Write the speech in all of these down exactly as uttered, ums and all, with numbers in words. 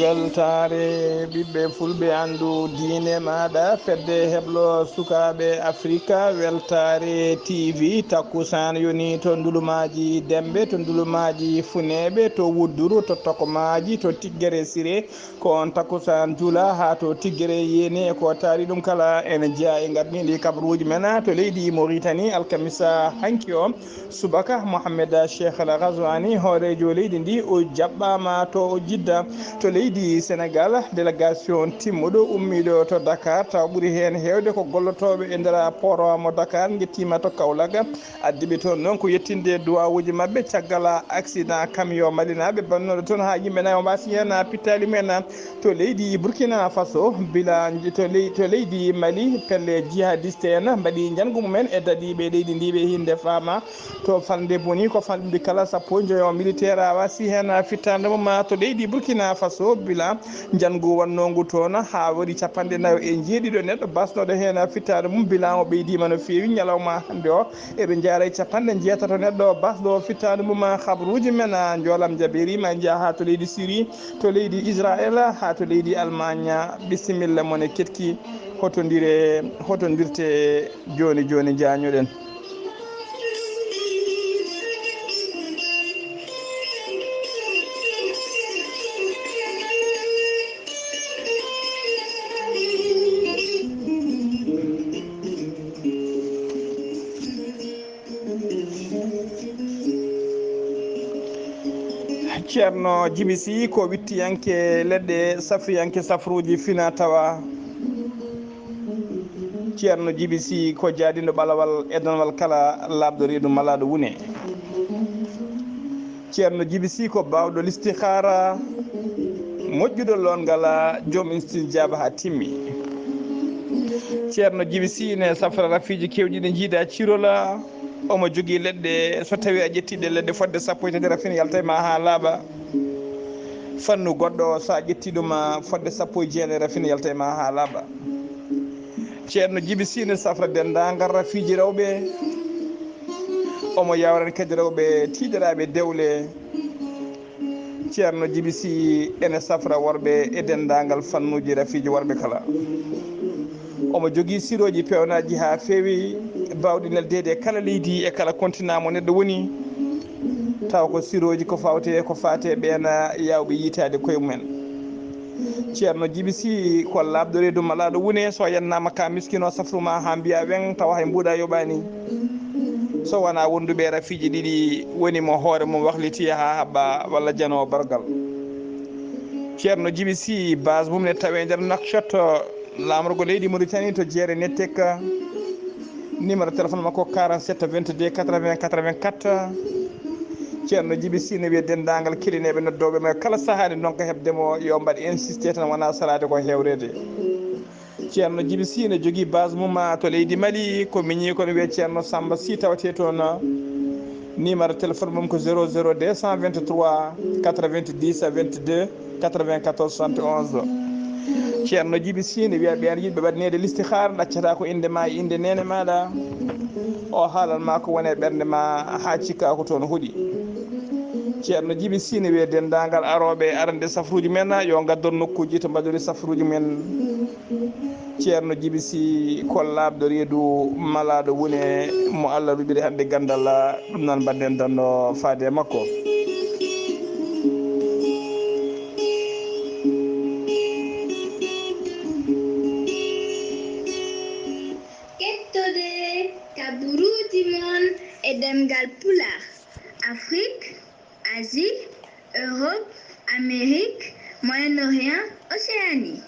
Weltaare ɓiɓɓe fulɓe, anndu diine maaɗa, fedde heblo sukaaɓe Afrika, Weltaare T V, takkusaan yoni to Ndulumaaji Dembe, to Ndulumaaji Funeeɓe, to Wudduru, to Tokomaaji, to Tiggere Sire, ko on takkusaan jula haa to Tiggere Yeene, ko taari ɗum kala en jeya e ngarɗiindi kabaruuji men to leydi Mauritanie, alkamisa hanki o. Subaka Mohamed Cheikh Al Ghazouani, hooreejo leydi ndi, o jaɓɓaama to Jidda, to leydi Senegal. Délégation timmuɗo ummiiɗo to Dakar, tawa ɓuri heen heewde ko gollotooɓe e nder port mo Dakar, njettiima to Kaolack. Addiɓe toon noon ko yettinde duwawuuji maɓɓe caggal accident camion malinaaɓe bannooɗo toon haa yimɓe nayo mbaasi heen pittaali mumen. To leydi Burkina Faso, bila to ley-, to leydi Mali, pelle jihadiste en mbaɗi njanngu mumen e daɗiiɓe leydi ndi ɓe hinde faama. To falnde boni ko fanɗude kala sappo e njoyo militaire a wasi heen fittaande mum. To leydi Burkina Faso, bila njanngu wannongu toon haa waɗi capanɗe nayo e njeeɗiɗo neɗɗo basnoɗo heen fittaande mum. Bila o ɓeydiima no feewi ñalawma hannde o. Eɓe njaara e capanɗe njeetato neɗɗo basɗo fittaande mum. Habruuji men, a, njoolam jabeeriima, en njaha haa to leydi Siri, to leydi Israel, haa to leydi Almaañ. Bisimilla mon e ketki. Hotondire, hotondirte jooni jooni, jaañoɗen. Ceerno Jibi Si ko wittiyanke leɗɗe, safriyanke safruuji fina tawa. Ceerno Jibi Si ko jaadinɗo ɓalawal e danwal kala, laaɓɗo reedu malaaɗo wune. Ceerno Jibi Si ko baawɗo listihaara, moƴƴuɗo loongal, joom istijaaba haa timmi. Ceerno Jibi Si ne safra rafiiji keewɗi ɗi njiida cirola. Omo jogii leɗɗe, so tawii a ƴettii ɗe leɗɗe fodde sappo e tati rafin yalta e ma haa laaɓa. Fannu goɗɗo, so a ƴettii ɗum, a, fodde sappo e jeenayi rafin yalta e ma haa laaɓa. Ceerno Jibi Si ne safra denndaangal rafiiji rewɓe. Omo yawran kadi rewɓe tiiɗiraaɓe dewle. Ceerno Jibi Si ene safra worɓe e denndaangal fannuuji rafiiji worɓe kala. Omo jogii sirooji peewnaaji haa feewi, baawɗi neldeede e kala leydi e kala kontinaa mo neɗɗo woni. Tawa ko sirooji ko fawte, ko faate ɓeen yaawɓe yiytaade koye mumen. Ceerno Jibi Si ko laaɓɗo reedu malaaɗo wune, so yannaama ka miskino safru ma haa mbiya weŋ, tawa hay mbuuɗa yoɓaani. So wonaa wonduɓe rafiiji ɗiɗi woni mo hoore mum wahliti haa haɓɓa walla jano bargal. Ceerno Jibi Si, base mum ne tawe nder Nouakchott, laamorgo leydi Mauritanie to jeere Nettek. Numéro téléphone makko quarante-sept vingt-deux quatre-vingts quatre-vingt-quatre. Ceerno Jibi Si ne wiya denndaangal keɗineeɓe noddooɓe mo e kala sahaa nde ndonka heɓde mo, yo mbaɗ insisté tan, wonaa salaade ko hewreede. Ceerno Jibi Si ne jogii base mum to leydi Mali, ko miñi ko ne wiya Ceerno Samba Si tawetee toon. Numéro téléphone mum ko zéro zéro deux cent vingt-trois quatre-vingt-dix vingt-deux quatre-vingt-quatorze soixante et onze. Ceerno Jibi Si ne wiya ɓeen yiɗɓe waɗneede listihaara, ɗaccata ko innde ma e innde neene maaɗa. O haalan ma ko woni e ɓernde ma haa cikka ko toon hoɗi. Ceerno Jibi Si ne wiya denndaangal arooɓe arande safruuji men, yo ngaddon nokkuuji to mbaɗori safruuji men. Ceerno Jibi Si ko laaɓɗo reedu malaaɗo wune mo Allah ruɓiri hannde ganndal, ɗum noon mbaɗden danno faade e makko. Kettode kabaruuji mon e ɗemngal Pulaar, Afrik, Asie, Europe, Amérique, Moyen-Orient, Océanie.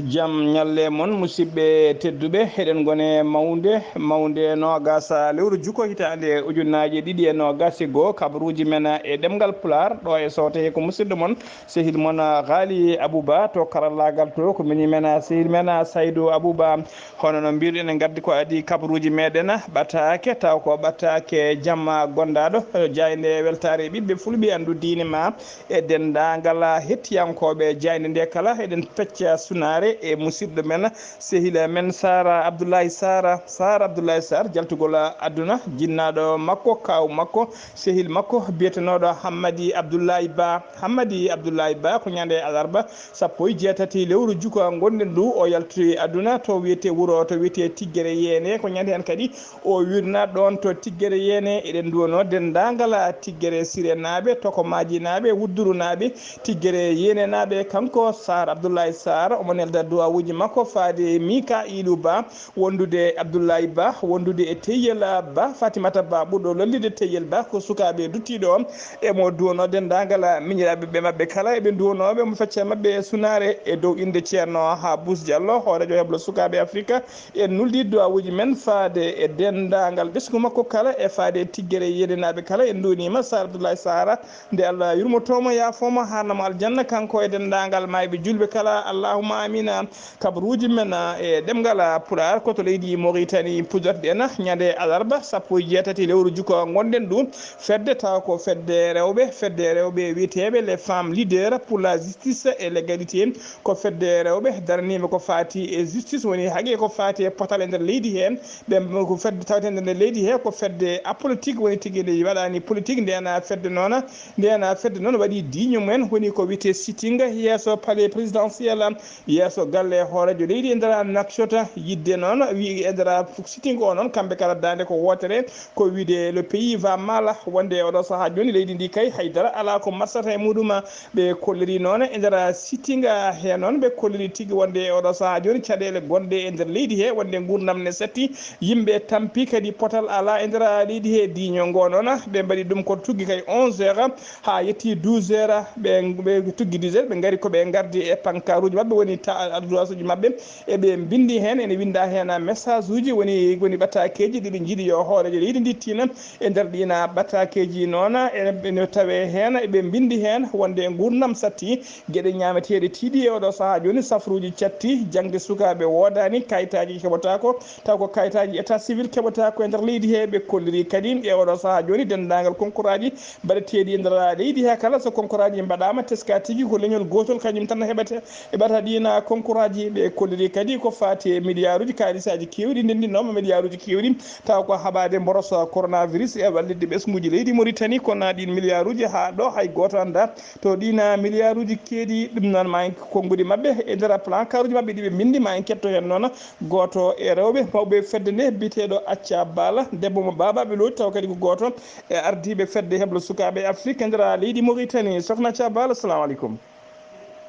Jam ñalle mon, musidɓe tedduɓe. Eɗen ngone mawnde, mawnde noogaas lewru juko hitaande ujunnaji ɗiɗi e noogaas e goo, kabaruuji men e ɗemngal Pulaar, ɗo e soote ko musidɗo mon, sehil mon Ghali Abouba, to karallaagal to ko miñi men, sehil men Saydou Abouba. Hono no mbiruɗen, en ngardi ko adii kabaruuji meɗen ɓataake, taw ko ɓataake jamma gondaaɗo jaaynde Weltaare ɓiɓɓe fulɓe, anndu diine ma e denndaangal hettiyankooɓe jaaynde nde kala. Eɗen pecca sunaare. e musidɗo men, sehil men Sara Abdoulaye Sara, Sara Abdoulaye Sar, jaltugol aduna, jinnaaɗo makko, kaaw makko, sehil makko biyetenooɗo Hammadi Abdoulaye Ba. Hammadi Abdoulaye Ba ko ñande alarba sappo e jeetati lewru juka ngonɗen ndu, o yalti aduna to wiyete wuro, to wiyete Tiggere Yeene. Ko ñande hen kadi o wirna ɗon to Tiggere Yeene. Eɗen nduwono denndaangal Tiggere Sirenaaɓe, Tokomajinaaɓe, Wuddurunaaɓe, Tiggere Yeenenaaɓe. Kanko Sar Abdoulaye Sar, omo nelda duwawuuji makko faade Mika'ilu Ba, wondude Abdoulaye Ba, wondude e Teyel Ba, Fatimata Ba, ɓurɗo lollude Teyel Ba, ko sukaaɓe duttiiɗo on. Emo duwono denndaangal miñiraaɓe ɓe maɓɓe kala, eɓe nduwonooɓe mo fecce maɓɓe e sunaare e dow innde Ceerno Habous Diallo, hooreejo heblo sukaaɓe Afrika. En nuldi duwawuuji men faade e denndaangal ɓesngu makko kala e faade e Tiggere Yeenenaaɓe kala. En nduwaniima Sar Abdoulaye Sara, nde Allah yurmotoomo, yaafooma, haarnamo aljanna, kanko e denndaangal maayɓe juulɓe kala. Allahumma amina. Kabaruuji men e ɗemngal Pulaar ko to leydi Mauritanie puɗɗorɗen ñande alarba sappo e jeetati lewru juka ngonɗen ndu. Fedde tawa ko fedde rewɓe, fedde rewɓe wiyeteeɓe les femmes leaders pour la justice et l'égalité. Ko fedde rewɓe daraniiɓe ko faati e justice, woni haqe ko faati e potal e nder leydi heen. Ɓe ko fedde tawetee nder leydi he, ko fedde apolitique, woni tigi nde waɗaani politique. Ndena fedde noon, ndena fedde noon waɗi diiño mumen, woni ko wiyetee sitting yeeso palais présidentiel, yeeso galle hooreejo leydi e nder Nouakchott. Yidde noon wi e nder sitting o noon, kamɓe kala daande ko wootere, ko wiide le pays va mal, wonde e oɗo sahaa jooni leydi ndi kay haydara alaa ko marsata e muɗum. Ɓe kolliri noon e nder sitting he noon, ɓe kolliri tigi wonde e oɗo sahaa jooni caɗeele gonɗe e nder leydi he, wonde nguurndam ne satti, yimɓe tampi, kadi potal alaa e nder leydi he. Diiño ngo noon, ɓe mbaɗi ɗum ko tuggi kay onze heures haa yetti douze heures, ɓe, ɓe tuggi dix heures, ɓe ngari ko ɓe ngardi e pankaruuji maɓɓe, woni ta-, adduwasuuji maɓɓe, eɓe mbindi heen, ene winnda heen message uji, woni, woni ɓatakeeji ɗi ɓe njiɗi yo hooreejo leydi ndi tiina. E nder ɗiin ɓatakeeji noon, ene, ene tawee heen, eɓe mbindi heen wonde nguurndam satti, geɗe ñaameteeɗe tiiɗi e oɗo sahaa jooni, safruuji catti, jaŋde sukaaɓe woodaani, kayitaaji keɓotaako, taw ko kayitaaji état civil keɓotaako e nder leydi he. Ɓe kolliri kadi e oɗo sahaa jooni denndaangal konkuraaji mbaɗeteeɗi e nder leydi he kala, so konkuraaji mbaɗaama, teska tigi ko leñol gootol kañum tan heɓete, heɓata ɗiin konkuraaji. Ɓe kolliri kadi ko faati e miliyaaruuji kaalisaaji keewɗi, ndenndinooɓe miliyaaruuji keewɗi, taw ko haɓaade mboros coronavirus e wallitde ɓesnguuji leydi Mauritanie, kono ɗiin miliyaaruuji haa ɗo hay gooto anndaa to ɗiin miliyaaruuji keedi. Ɗum noon ma en konnguɗi maɓɓe e nder plankaruuji maɓɓe ɗi ɓe mbinndi, ma en ketto heen noon gooto e rewɓe mawɓe fedde nde biyeteeɗo Acca Bala, debbo mo baabaaɓe looti, taw kadi ko gooto e ardiiɓe fedde heblo sukaaɓe Afrique e nder leydi Mauritanie. Sokhna Acca Bala, assalamu aleykum.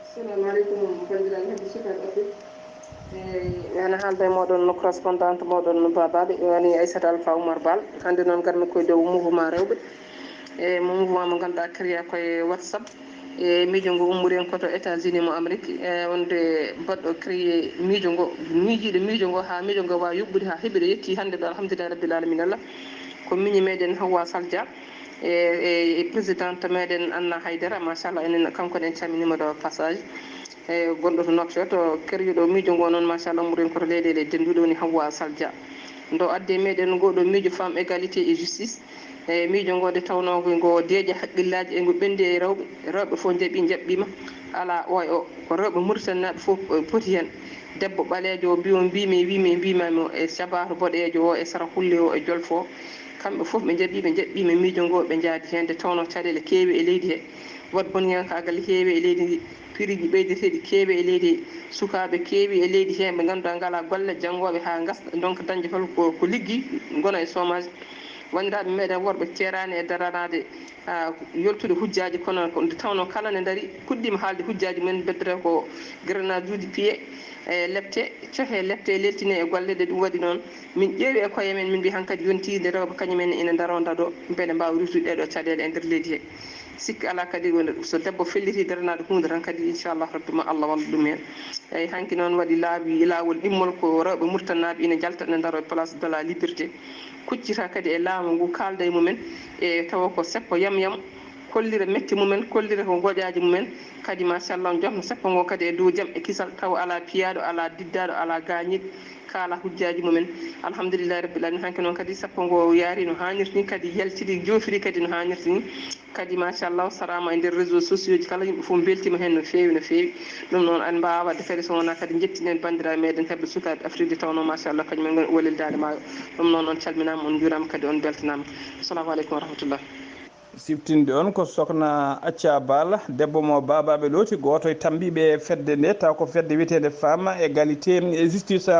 Assalamu aleykum, banndiraaɓe hedde sukaaɓe Afrique. Eyi, mi haalda e mooɗon no correspondante mooɗon no baabaaɓe, woni Aissata Alpha Oumar Bal. Hannde noon ngarmi koye dow mouvement rewɓe. E mo mouvement mo ngannduɗaa créé koye WhatsApp. E miijo ngo ummori en ko to États-Unis mo Amérique. E wonde baɗɗo créé miijo ngo, miijiiɗo miijo ngo haa miijo ngo waawi yuɓɓude haa heɓi ɗo yetti hannde ɗo, alhamdulillahi rabbil alamina Allah. Ko miñi meɗen Hawwa Saldia. E, e, e présidente meɗen Anna Haydara, machallah, enen kanko en calminima ɗo passage. E gonɗo to Nouakchott, to kerjuɗo miijo ngo noon, machallah, ummuren koto leyɗele denduɗe woni Hawwa Saldia. Ndo adde meɗen ngoɗo miijo femme égalité et justice. E miijo ngo nde tawno ngo deeƴa haqqillaaji e ngo ɓendi e rewɓe. Rewɓe fof njaɓi, njaɓɓima. Ala o e o. Ko rewɓe Mauritanie naaɓe fof, eh, poti heen. Debbo ɓaleejo o mbiyo mbimi, wimi, mbimami o e sabato boɗeejo o e sara hulle o e jolfo o. Kamɓe fof ɓe njaɓi, ɓe njaɓɓima miijo ngo, ɓe njaadi heen nde tawno caɗeele keewi e leydi he. Wat bonyankaagal heewi e leydi ndi, piriiji ɓeydeteeɗi keewi e leydi, sukaaɓe keewi e leydi he ɓe ngannduɗaa ngalaa golle, janngooɓe haa ngasɗa, donc dañde toon ko, ko liggi, ngona e chômage. Wanndiraaɓe meɗen worɓe ceeraani e daranaade, ah, yoltude hujjaaji, kono ko nde tawno kala nde ndaari, puɗɗiima haalde hujjaaji mumen, beddata ko grenade uji piye, e lepte, cohe lepte, leltine e golle ɗe. Ɗum waɗi noon, min ƴeewi e koye men, min mbi hankadi yontii nde rewɓe kañum en ina ndaro ndado, mbele mbaawa ruutude ɗee ɗoo caɗeele e nder leydi he. Sikki alaa kadi, woni so debbo felliti daranaade huunde tan kadi, inchallah rabbi, ma Allah wallu ɗum heen. Eeyi, hanki noon waɗi laabi, laawol ɗimmol ko rewɓe murtanaaɓe ina njalta, ina ndaro e Place de la Liberté. Kuccita kadi e laamu ngu, kaalda e mumen, e tawa ko seppo yam yam, kollira mette mumen, kollira ko ngoƴaaji mumen. Kadi, machallah, jofna seppo ngo kadi e dow jam e kisal, tawa alaa piyaaɗo, alaa diddaaɗo, alaa gaañiiɗo. Kaala hujjaaji mumen. Alhamdulillahi rabbil alamin. Hanki noon kadi sappo ngo yaari no haanirta ni, kadi yaltiri, joofiri kadi no haanirta ni. Kadi machallah, sarama e nder réseaux sociaux ji kala, yimɓe fof mbeltima heen no feewi, no feewi. Ɗum noon en mbaawa waɗde kadi so wonaa kadi njettinen banndiraaɓe meɗen heɓɓe sukaaɓe Afrique du tawnoo machallah kañum en ngoni walildaade maayo. Ɗum noon on calminaama, on njuuraama kadi on mbeltanaama. Assalamu aleykum wa rahmatullah. Siftinde on ko Sokna Acca Bal, debbo mo baabaaɓe looti, gooto e tambiiɓe fedde nde, taw ko fedde wiyeteende Femme, Égalité et Justice.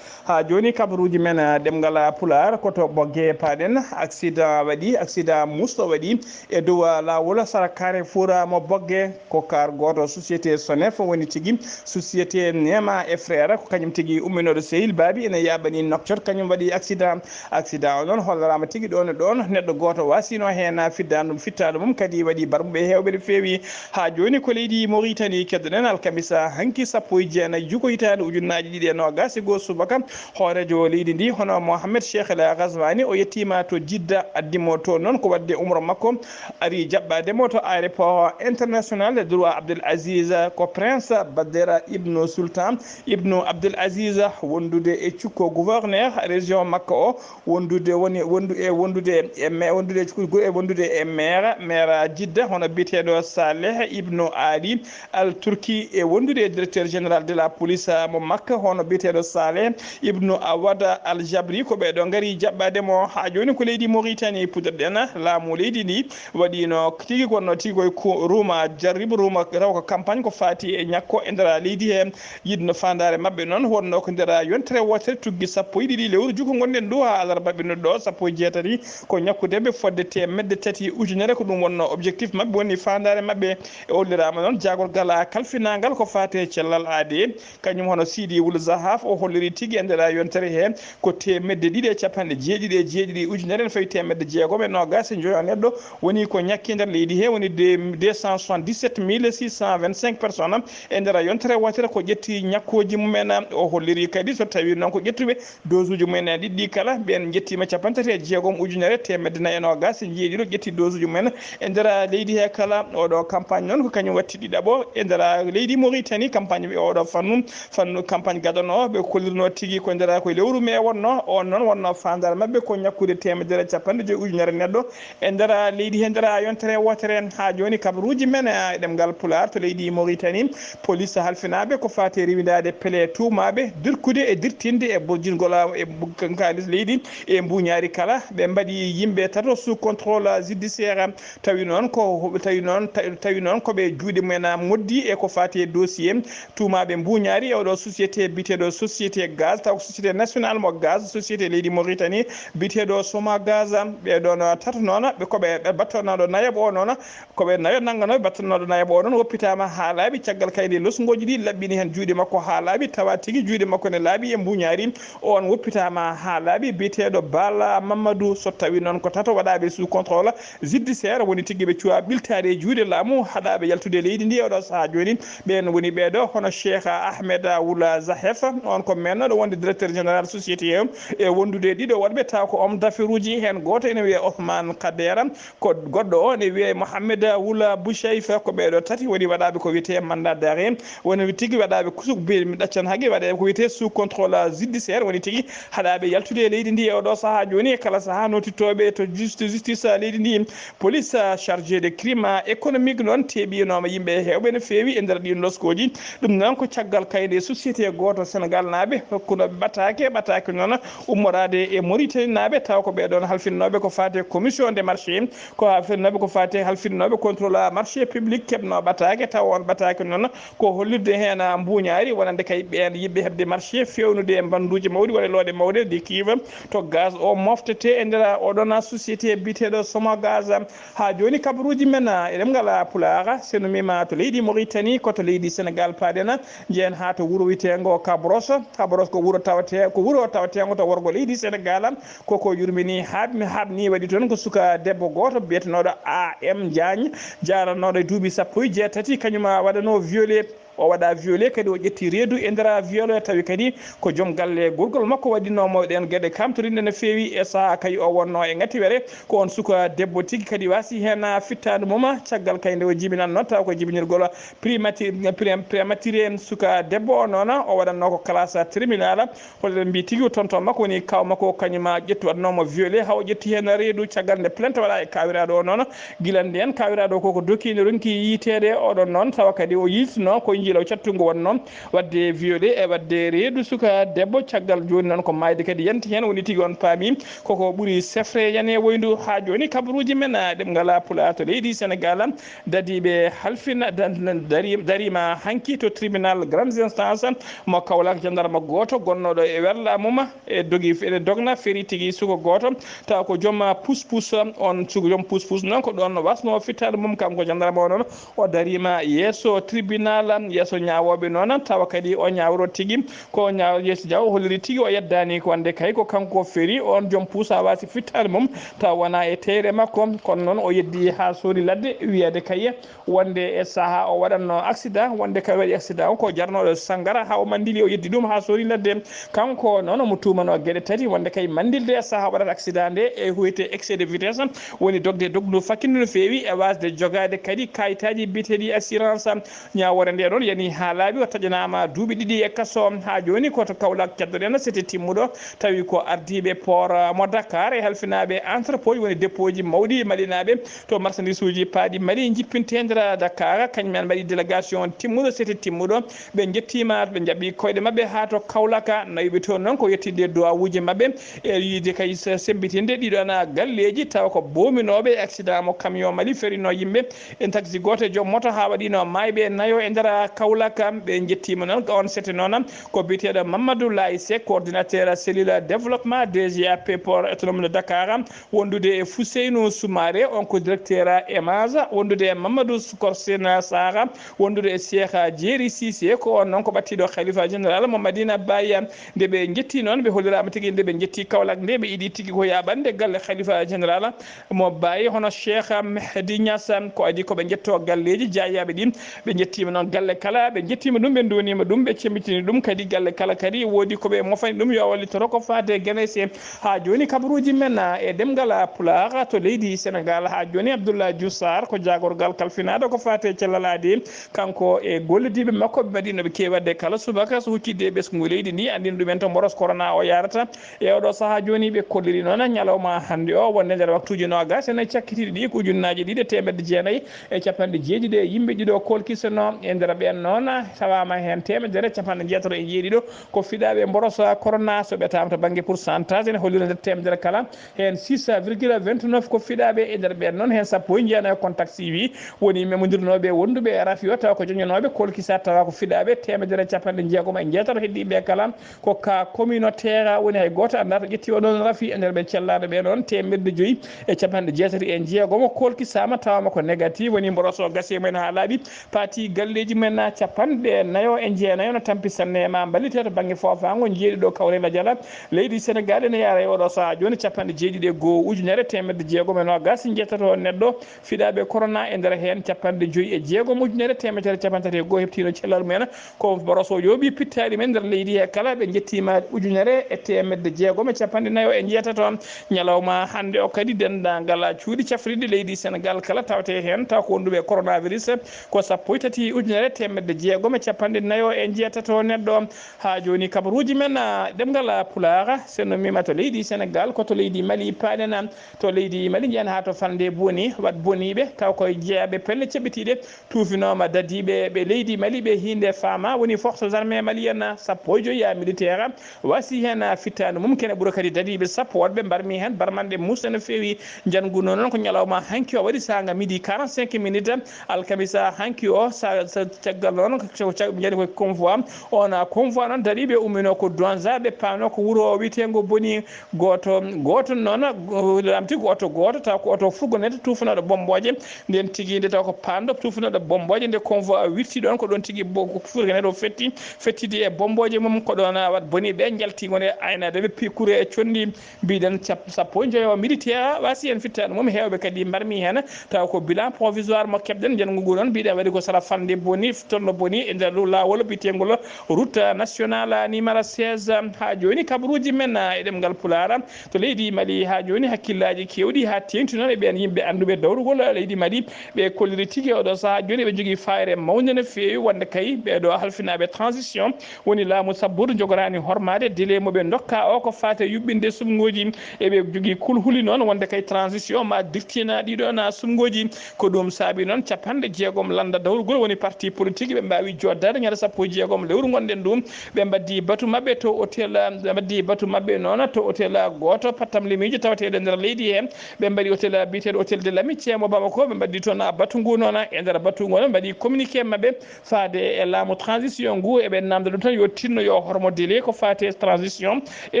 Haa jooni kabaruuji men, ah, ɗemngal Pulaar ko to Bogge paaɗen. Accident waɗi, accident musto waɗi e dow, ah, laawol sara carrefour, ah, mo Bogge. Ko kaar gooto société Sonef woni tigi, société Nema et Frère, ko kañum tigi umminooɗo Sehil Baabi ene yaaɓani Nouakchott, kañum waɗi accident. Accident o noon holliraama tigi ɗoon e ɗoon, neɗɗo gooto waasino heen fiddaandu, fittaandu mum kadi waɗi barmuɓe heewɓe no feewi. Haa jooni ko leydi Mauritanie keddoɗen, alkamisa hanki sappo e jeenayi juko hitaande ujunnaaji ɗiɗi e noogaas e goo subaka. Hooreejo leydi ndi hono Mohamed Cheikh El Ghazouani o yettiima to Jidda, addi mo toon noon ko waɗde umra makko, ari jaɓɓaade mo to aéroport international de droit Abdel Aziz, ko Prince Badera Ibn Sultan Ibn Abdel Aziz, wondude e cukko gouverneur région makko o, wondude woni wondu e wondude e me- wondude e cukko e wondude e maire, maire Jidda, hono biyeteeɗo Saleh Ibn Ali Al Turki, e wondude e directeur général de la police mo Makka, hono biyeteeɗo Saleh Ibn Awad Al Jabri. Ko ɓeeɗo ngari jaɓɓaade mo. Haa jooni ko leydi Mauritanie puɗɗorɗen. Laamu leydi ndi waɗino tigi ko wonno tigi koye ko ruuma jarribo, ruuma taw ko campagne ko faati e ñakko e nder leydi he. Yiɗno faandaare maɓɓe noon wonno ko nder yontere wootere tuggi sappo e ɗiɗi lewru juko ngonɗen ndu haa alarba ɓennuɗo ɗo, sappo e jeetati, ko ñakkude ɓe fodde teemedde tati ujunere. Ko ɗum wonno objectif maɓɓe, woni faandaare maɓɓe. E holliraama noon jaagorgal kalfinaangal ko faati e cellal aade, kañum hono Sidi Wul Zahaf o holliri tigi e nder yontere he ko teemedde ɗiɗi e capanɗe jeeɗiɗi e jeeɗiɗi ujunere ene fawi teemedde jeegom e noogaas e njoyo neɗɗo woni ko ñakki nder leydi he, woni deux cent soixante-dix-sept mille six cent vingt-cinq personnes e nder yontere wootere ko ƴetti ñakkooji mumen. O holliri kadi so tawi noon ko ƴettuɓe dose uji mumen en ɗiɗɗi kala, ɓeen njettiima capanɗe tati e jeegom ujunere teemedde nayi e noogaas e jeeɗiɗo ƴetti dose uji mumen e nder leydi he kala. Oɗo campagne noon ko kañum watti ɗiɗaɓo e nder leydi Mauritanie. Campagne ɓe oɗo fannu, fannu campagne gadano ɓe kollirno tigi ko nder ko e lewru mai wonno. On noon wonno faandaare maɓɓe ko ñakkude teemedere capanɗe joyi ujunere neɗɗo e nder leydi he nder yontere wootere. Haa jooni kabaruuji men e ɗemngal Pulaar to leydi Mauritanie, police halfinaaɓe ko faati e rewindaade pele tuumaaɓe dirkude e dirtinde e burjingol e bu- kaalis leydi e mbuuñaari kala. Ɓe mbaɗi yimɓe tato sous contrôle judiciaire. Tawi noon ko tawi noon tawi noon ko ɓe juuɗe mumen moddi e ko faati e dossier tuumaaɓe mbuuñaari e oɗo société biyeteeɗo société gaz, taw ko société national mo gaz, société leydi Mauritanie biyeteeɗo Soma Gaz. Ɓe ɗoon tato noon ɓe ko ɓe battanooɗo nayaɓo o noon, ko ɓe nayo nannganooɓe battanooɗo nayaɓo o noon woppitaama haa laaɓi. Caggal kaydi losngooji ɗi laɓɓini heen juuɗe makko haa laaɓi, tawa tigi juuɗe makko ne laaɓi e mbuuñaari. On woppitaama haa laaɓi biyeteeɗo Bala Mamadou. So tawi noon ko tato waɗaaɓe sous contrôle judiciaire, woni tigi ɓe cuwa ɓiltaade e juuɗe laamu, haɗaaɓe yaltude e leydi ndi e oɗo sahaa jooni. Ɓeen woni ɓeeɗo hono Cheikh Ahmed Wula Zahef, on ko mennooɗo wonde directeur général société he, e wondude e ɗiɗo waɗɓe taw ko homme d'affaires uji, heen gooto ene wiyee Othman Kadera, ko goɗɗo o ene wiyee Mohamed Wula Bouchaifa. Ko ɓeeɗo tati woni waɗaaɓe ko wiyetee mandat d'arrêt, woni tigi waɗaaɓe kusuk be mi ɗaccan hagi waɗe ko wiyetee sous contrôle judiciaire, woni tigi haɗaaɓe yaltude e leydi ndi e oɗo sahaa jooni e kala sahaa notittooɓe to justi- justice leydi ndi. Police chargé de crime économique noon teeɓinooma yimɓe heewɓe no feewi e nder ɗiin loskooji. Ɗum noon ko caggal kayde société gooto Sénégal naaɓe hokkunooɓe ɓataake, ɓataake noon ummoraade e Mauritanie naaɓe, taw ko ɓee ɗoon halfinnooɓe ko faati e commission de marché, ko halfinnooɓe ko faati e halfinnooɓe contrôle marché public keɓnoo ɓataake, taw on ɓataake noon ko hollirde heen mbuuñaari wonande kay ɓeen yiɗɓe heɓde marché feewnude e mbannduuji mawɗi walla looɗe mawɗe de cuivre to gaz o moftetee e nder oɗon société biyeteeɗo Somogaz. Haa jooni kabaruuji men e ɗemngal Pulaar, so numiima to leydi Mauritanie, ko to leydi Sénégal paaɗen, njehen haa to wuro wiyeteengo Kabros. Kabros ko wuro tawetee-, ko wuro taweteengo to worgo leydi Sénégal. Ko ko yurmini haaɓ-, haaɓni waɗi toon ko suka debbo gooto biyetenooɗo A M Diagne, jaaranooɗo e duuɓi sappo e jeetati, kañum waɗanoo violé O waɗa violé kadi, o ƴetti reedu e nder violé, tawi kadi ko joom galle gorgol makko waɗinoomo ɗeen geɗe kamtorinɗe no feewi. E sahaa kay o wonno e ngatiwere, ko on suka debbo tigi kadi wasi heen fittaandu mum. Caggal kay nde o jibinanno, taw ko jibinirgol primati-, prim-, primatire suka debbo o noon, o waɗanno ko classe terminale. Hoɗo mbi tigi o tonton makko woni kaw makko, kañum ma ƴettu waɗnoomo violé, haa o ƴetti heen reedu. Caggal nde plainte waɗa e kawiraaɗo o noon, gila ndeen kawiraaɗo ko ko doki ne ronki yiiteede oɗon noon, tawa kadi o yiiltino ko njiilaw cattungo wonno waɗde violé e waɗde reedu suka debbo. Caggal jooni noon ko maayde kadi yanti heen, woni tigi on paami koko ɓuri sefre yane woyndu. Haa jooni kabaruuji men, ah, ɗemngal Pulaar to leydi Senegaal, dadiiɓe halfina, dan-, dan-, dari-, dariima hanki to tribunal grande instance mo Kaolack, jandarma gooto gonnooɗo e werla mum e dogi, ene dogna feri tigi suko gooto, tawa ko joom puspus. On suko joom puspus noon ko ɗoon wasno fittaandu mum, kanko jandarma o noon o dariima yeeso tribunal, yeeso ñaawooɓe noon, tawa kadi o ñaawro tigi ko ñaaw-, yeeso ñaaw o holliri tigi o yeddaani ko wonde kay ko kanko feri on joom pusa wasi fittaandu mum, tawa wona e teyre makko. Kono noon o yeddi haa soodi ladde wiyeede kay wonde e sahaa o waɗatno accident, wonde kay waɗi accident o ko jarnooɗo sanngara, haa o manndili o yeddi ɗum haa soodi ladde. Kanko noon omo tuumanoo geɗe tati, wonde kay manndilde e sahaa o waɗata accident nde e huyte excès de vitesse, woni dogde dogndu fakkinde no feewi e waasde jogaade kadi kayitaaji biyeteeɗi assurance. Ñaawoore nde ɗon yani haa laaɓi, o taƴanaama duuɓi ɗiɗi e kaso. Haa jooni ko to Kaolack caddoɗen sete timmuɗo, tawi ko ardiiɓe port, ah, mo Dakar e halfinaaɓe entrepôt ji, woni dépôt ji mawɗi malinaaɓe to marchandise uji paaɗi Mali jippintee nder Dakar. Kañum en mbaɗi délégation timmuɗo, sete timmuɗo. Ɓe njettiima, ɓe njaɓi koyɗe maɓɓe haa to Kaolack. Nawiɓe toon noon ko yettiinde duwawuuji maɓɓe e yiide kay se-, semmbitinde ɗiɗo ana galleeji, tawa ko boominooɓe e accident mo camion Mali ferino yimɓe e taxi gooto e joom moto haa waɗino maayɓe nayo e nder Kaolack. Ɓe njettiima noon, on sete noon ko biyeteeɗo Mamadou Laye Seck, coordinateur cellule développement D G A P port autonome de Dakar, wondude e Fouseynou Soumaré, on ko directeur EMAS, wondude e Mamadou Korsina Sara, wondude e Cheikh Jeeri Cissé, ko on noon ko ɓattiɗo Khalifa Général mo Madina Baye. Nde ɓe njetti noon, ɓe holliraama tigi nde ɓe njetti Kaolack nde, ɓe iɗi tigi ko yaaɓande galle Khalifa Général mo Baye, hono Cheikh Mehdi Niass, ko adi ko ɓe njetto galleeji jaayaɓe ɗin. Ɓe njettiima noon galle kala, ɓe njettiima ɗum, ɓe nduwaniima ɗum, ɓe cemmitini ɗum kadi galle kala kadi woodi ko ɓe mofani ɗum yo wallitoro ko faati e genese. Haa jooni kabaruuji men, ah, e ɗemngal Pulaar to leydi Senegaal. Haa jooni Abdoulaye Diouf Sarr ko jaagorgal kalfinaaɗo ko faati e cellal aadi. Kanko e gollodiiɓe makko ɓe mbaɗi no ɓe keewi waɗde kala subaka so huccitde e ɓesngu leydi ndi, anndina ɗumen to mboros corona o yaarata. E oɗo sahaa jooni ɓe kolliri noon ñalawma hannde o wonde nder waktuuji noogas ene cakkitiiɗi ɗi ko ujunnaaje ɗiɗi e teemedde jeenayi e capanɗe jeeɗiɗi e yimɓe ɗiɗo kolkisano. E nder ɓeen noon tawaama heen teemedere capanɗe jeetato e jeeɗiɗo ko fiɗaaɓe mborosa corona, so ɓetaama to bannge pourcentage ene hollira nder teemedere kala heen six virgule vingt-neuf ko fiɗaaɓe. E nder ɓeen noon heen sappo e jeenayo contact suivi woni memondirnooɓe wonduɓe e rafi o, tawa ko joñanooɓe kolkisa, tawa ko fiɗaaɓe teemedere capanɗe jeegom e jeetato heddiiɓe kala ko cas communautaire, woni hay gooto anndaa to ƴetti oɗon rafi. E nder ɓe cellaaɗo ɓe noon teemedde joyi e capanɗe jeetati e jeegom kolkisaama, tawama ko négatif, woni mboroso gasi e mumen haa laaɓi, paati galleeji mumen capanɗe nayo e jeenayo no tampi sanne ma mballite to bannge foofaango jeeɗiɗo kawre lajala leydi Senegaal ene yaara e oɗo sahaa jooni capanɗe jeeɗiɗi e goo ujunere teemedde jeegom e noogas njeetato neɗɗo fiɗaaɓe corona, e nder heen capanɗe joyi e jeegom ujunere teemedere capanɗe tati e goo heɓtiino cellal mumen. Ko mboroso yooɓi pittaali men nder leydi he kala, ɓe njettiima ujunere e teemedde jeegom e capanɗe nayo e njeetato. Ñalawma hannde o kadi denndaangal cuuɗi cafrirɗi leydi Senegaal kala tawte heen, taw ko wonduɓe coronavirus ko sappo e tati ujunere teemedde jeegom e capanɗe nayo e njeetato neɗɗo. Haa jooni kabaruuji men, ah, ɗemngal Pulaar, so en ummiima to leydi Senegaal, ko to leydi Mali paaɗen, to leydi Mali njeyen haa to falnde Boni, waɗ boniiɓe, taw koye jeyaɓe pelle ceɓɓitiiɗe, tuufinooma dadiiɓe ɓe leydi Mali ɓe hiinde faama, woni forces armées maliennes sappo e joyi ya militaire, wasi heen fittaandu mum, kene ɓura kadi dadiiɓe sappo woɗɓe mbarmi heen, barmanɗe muusɗe no feewi. Njanngu noon ko ñalawma hanki o waɗi saanga midi quarante-cinq minutes, alkamisa hanki o, sa, sa, caggal noon, ko cag-, njani ko convoi, on convoi noon dariiɓe ummino ko Douentza, ɓe paano ko wuro wiyeteengo Boni, gooto, gooto noon, go-, lamti ko oto gooto, taw ko oto fourgonnette tuufanooɗo bommbooje, nden tigi nde taw ko paanɗo tuufanooɗo bommbooje, nde convoi wirti ɗoon, ko ɗoon tigi bo-, ko fourgonnette o fetti, fettidi e bommbooje mum, ko ɗoon, a, wat boni ɓe njalti woni e aynaade ɓe pi-, kure e conndi, mbiɗen cap-, sappo e joyo militaire wasi heen fittaandu mum, heewɓe kadi mbarmi heen, taw ko bilan provisoire mo keɓɗen, njanngu ngu noon mbiɗen waɗi ko sara falnde Boni, Tolno boni e nder dow laawol biyeteengol route nationale numéro seize. Haa jooni kabaruuji men, ah, e ɗemngal Pulaar to leydi Mali, haa jooni hakkillaaji keewɗi haa teeŋti noon e ɓeen yimɓe annduɓe dawrugol leydi Mali. Ɓe kolliri tigi oɗo sahaa jooni ɓe njogii faayre mawnde no feewi wonde kay ɓee ɗo halfinaaɓe transition woni laamu sabburu jogoraani hormaade délai mo ɓe ndokka o ko faati e yuɓɓinde suɓngooji. Eɓe njogii kulhuli noon wonde kay transition ma dirtina ɗiɗo na suɓngooji. Ko ɗum saabi noon capanɗe jeegom lannda dawrugol woni parti politique ɓe mbaawi jooɗdaade ñande sappo e jeegom lewru ngonɗen ɗum. Ɓe mbaɗdi batu maɓɓe to hôtel, ɓe mbaɗdi batu maɓɓe noon to hôtel gooto pattamlimiijo tawateeɗo e nder leydi he. Ɓe mbaɗi hôtel biyeteeɗo hôtel de l'amitié mo Bamako, ɓe mbaɗdi toon batu ngu noon. E nder batu ngu noon mbaɗi communiqué maɓɓe faade e laamu transition ngu, eɓe namda ɗum tan yo tinno yo hormo délai ko faati e transition e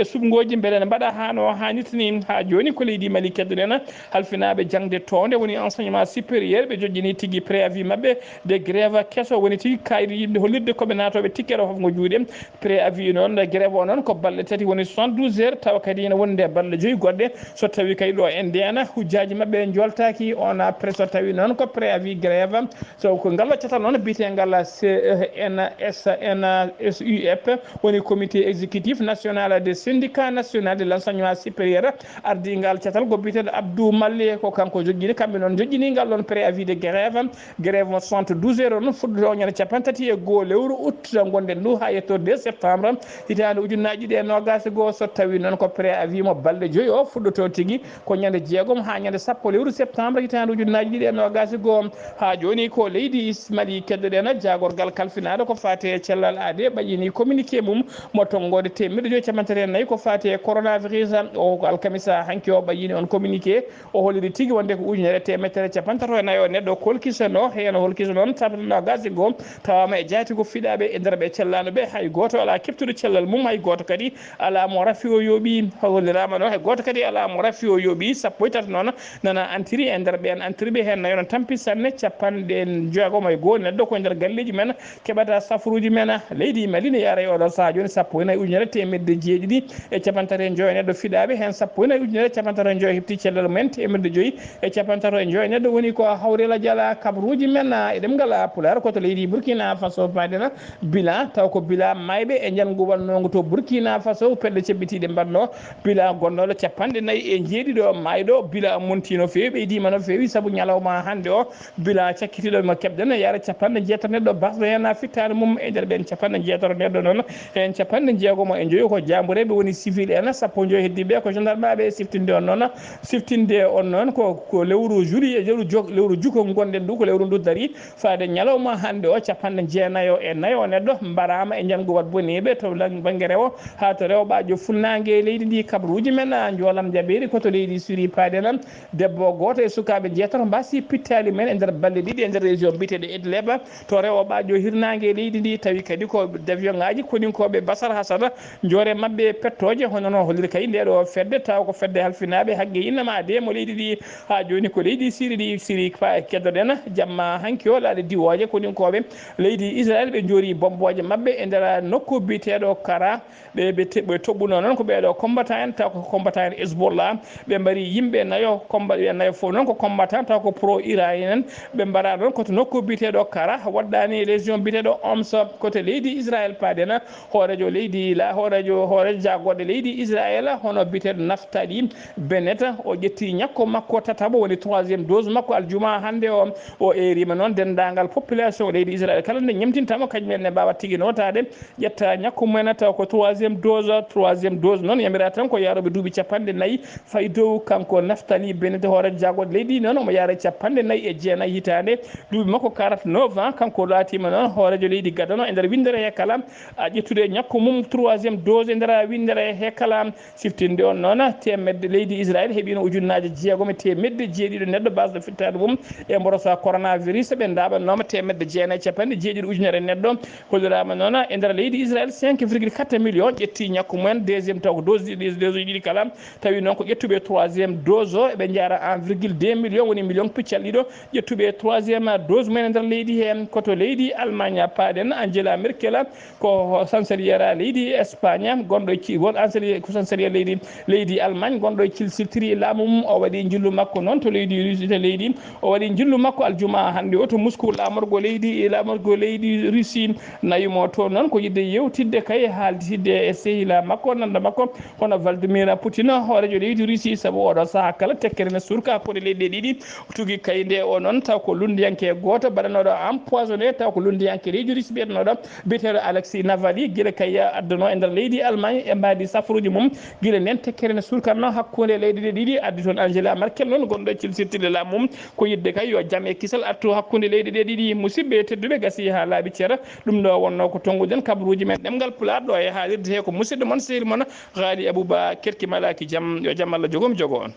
suɓngooji mbele ne mbaɗa haa no haanirta ni. Haa jooni ko leydi Mali keddoɗen halfinaaɓe jaŋde townde woni enseignement supérieur, ɓe jojjini tigi préavis maɓɓe de grève keso woni tigi kaydi yimɓe hollirde ko ɓe naatooɓe ticket o fof ngo juuɗe. Préavis noon grève o noon ko balɗe tati woni soixante-douze heures, tawa kadi ene woni nde balɗe joyi goɗɗe so tawi kay ɗo e ndena hujjaji maɓɓe joltaki on après so tawi noon ko préavis grève. So ko ngal catal noon biyetengal C E N S N S U F woni comité exécutif national des syndicats national de l'enseignement supérieur, ardingal catal ko biyeteɗo Abdou Malle, ko kanko joƴƴini, kamɓe noon joƴƴini ngal ɗon préavis de grève. Grève mo soixante-douze heures on fuɗɗoto ñande capanɗe tati e goo lewru août ngonɗen ndu haa yetto deux septembre hitaande ujunnaji ɗiɗi e nogas e goo. So tawi noon ko préavis mo balɗe joyi o fuɗɗoto tigi ko ñande jeegom haa ñande sappo lewru septembre hitaande ujunnaji ɗiɗi e nogas e goo. Haa jooni ko leydi Mali keddoɗen jaagorgal kalfinaaɗo ko faati e cellal aade ɓayyini communiqué mum mo tonngoode teemeɗɗe joyi capanɗe tati e nayi ko faati e coronavirus. O ko alkamisa hanki o ɓayyini on communiqué. O holliri tigi wonde ko ujunere teemedere capanɗe tato e nayo neɗɗo kolkisano, heen o holkisano sappo nogas e goo, tawama e jaati ko fiɗaaɓe e nder ɓe cellaano ɓe, hay gooto alaa keɓtuɗo cellal mum, hay gooto kadi alaa mo rafi o yooɓi. Holliraama noon hay gooto kadi alaa mo rafi o yooɓi. Sappo e tato noon nana antiri e nder ɓeen antirɓe heen nayo no tampi sanne, capanɗe jeegom e goo neɗɗo ko e nder galleeji men keɓata safaruuji men. Leydi Mali ne yaara e oɗo sahaa jooni sappo e nayi ujunere teemedde jeeɗiɗi e capanɗe tati e joyo neɗɗo fiɗaaɓe, heen sappo e nayi ujunere capanɗe tati e joyo heɓti cellal mumen, teemedde joyi e capanɗe tati e joyo neɗɗo woni ko hawrela jala kabaruuji men e ɗemngal Pulaar ko to leydi Burkina Faso. Paaɗen bilan taw ko bilan maayɓe e njanngu wannoogu to Burkina Faso, pelle ceɓɓitiiɗe mbaɗnoo bilan gonnooɗo capanɗe nayi e jeeɗiɗo maayɗo, bilan montii no feewi, ɓeydiima no feewi sabu ñalawma hannde o bilan cakkitiiɗo mo keɓɗen yaara capanɗe jeetato neɗɗo basɗo heen fittaandu mum. E nder ɓeen capanɗe jeetato neɗɗo noon, heen capanɗe jeegomo e joyo ko jaambureeɓe woni civil en, sappo e joyo heddiiɓe ko gendarmeaɓe. Siftinde on noon, siftinde on noon ko, ko lewru juillet, lewru jo-, lewru juko ngonɗen ndu, ko lewru ndu dari faade ñalawma hannde o, capanɗe jeenayo e nayo neɗɗo mbaraama e njanngu wat boniiɓe to lang-, bannge rewo haa to rewɓaajo funnaange leydi ndi. Kabaruuji men, a, njoolam jaɓeeri ko to leydi Siri paaɗen. Debbo gooto e sukaaɓe jeetato mbaasi pittaali men e nder balɗe ɗiɗi e nder région biyeteeɗo Idlib to rewɓaajo hirnaange leydi ndi, tawi kadi ko d'avion ŋaaji koninkooɓe Basar Hasana, njoore maɓɓe pettooje. Hono no holliri kadi nde ɗo fedde, tawa ko fedde halfinaaɓe hagge innama de mo leydi ndi. Haa jooni ko leydi Siri ndi, Siri pa-, keddoɗen jamma hanki o laaɗe diwooje koninkooɓe leydi Israel, ɓe njoori bombooje maɓɓe e nder nokku biyeteeɗo Kara. Ɓe, ɓe te-, ɓe toɓɓuno noon ko ɓeeɗo combattant en, taw ko combattant en Hezbollah. Ɓe mbari yimɓe nayo, comba-, ɓe nayo fof noon ko combattant, taw ko pro-iranien en. Ɓe mbara noon ko to nokku biyeteeɗo Kara, waɗɗani région biyeteeɗo Homs, ko to leydi Israel paaɗen. Hooreejo leydi la, hooreejo, hooreejo jaagoɗe leydi Israel, hono biyeteeɗo Naftali Bennett, o ƴetti ñakko makko tataɓo, woni troisième dose makko aljuma hannde o. O eerima noon denndaangal population leydi Israel kala nde ñemtintamo, kañum en ne mbaawa tigi nootaade ƴetta ñakku mumen taw ko troisième dose. Troisième dose noon yamira tan ko yaarooɓe duuɓi capanɗe nayi fayi dow. Kanko Naftali Bennett, hooreejo jaagoɗe leydi noon, omo yaara capanɗe nayi e jeenayi hitaande, duuɓi makko quarante-neuf ans. Kanko laatiima noon hooreejo leydi gadano e nder winndere he kala a ƴettude ñakku mum troisième dose e nder winndere he kala. Siftinde on noon, teemedde leydi Israel heɓino ujunnaaje jeegom e teemedde jeeɗiɗo neɗɗo basɗo fittaandu mum e mborosa coronavirus. Ɓe ndaaɓannooma teemedde jeenayi e capanɗe jeeɗiɗi ujunere neɗɗo. Holliraama noon e nder leydi Israel cinq virgule quatre million ƴetti ñakku mumen deuxième taw ko dose ɗiɗi, dose uji ɗiɗi kala. Tawi noon ko ƴettuɓe troisième dose o eɓe njaara un virgule deux million, woni million piccal ɗiɗo ƴettuɓe troisième dose mumen e nder leydi heen. Ko to leydi Allemagne paaɗen, Angela Merkel, ko chancelière leydi Espagne, gonɗo e ci-, won chancelière, ko chancelière leydi, leydi Allemagne, gonɗo e cil-, siltiri laamu mum. O waɗi njillu makko noon to leydi Russie, to leydi, o waɗi njillu makko aljuma hannde o to Moscou, laamorgo leydi Laamorgo leydi Russie nawi mo toon noon ko yiɗde yewtidde kay, haalditde e sehilaa makko, nannda makko, hono Vladimir Putin, hooreejo leydi Russie, sabu oɗo sahaa kala tekkere ne surka hakkunde leyɗe ɗiɗi. Tugi kay nde o noon, taw ko lunndiyanke gooto baɗanooɗo empoisonné, taw ko lunndiyanke leydi Russie biyetenooɗo, biyeteeɗo Alexei Navalny, gila kay adduno e nder leydi Allemagne e mbaadi safaruuji mum. Gila nden tekkere ne surkanno hakkunde leyɗe ɗe ɗiɗi, addi toon Angela Merkel noon, gonɗo e cilsirtinde laamu mum, ko yiɗde kay yo jam e kisal artu hakkunde leyɗe ɗe ɗiɗi. Musidɓe tedduɓe, gasi haa laaɓi ceera. Ɗum ɗo wonno ko tonnguɗen kabaruuji men ɗemngal Pulaar ɗo e haalirde he ko musidɗo mon, sehil mon, Haali Abouba Kerki Malaki. Jam, yo jam Allah jogom jogo on.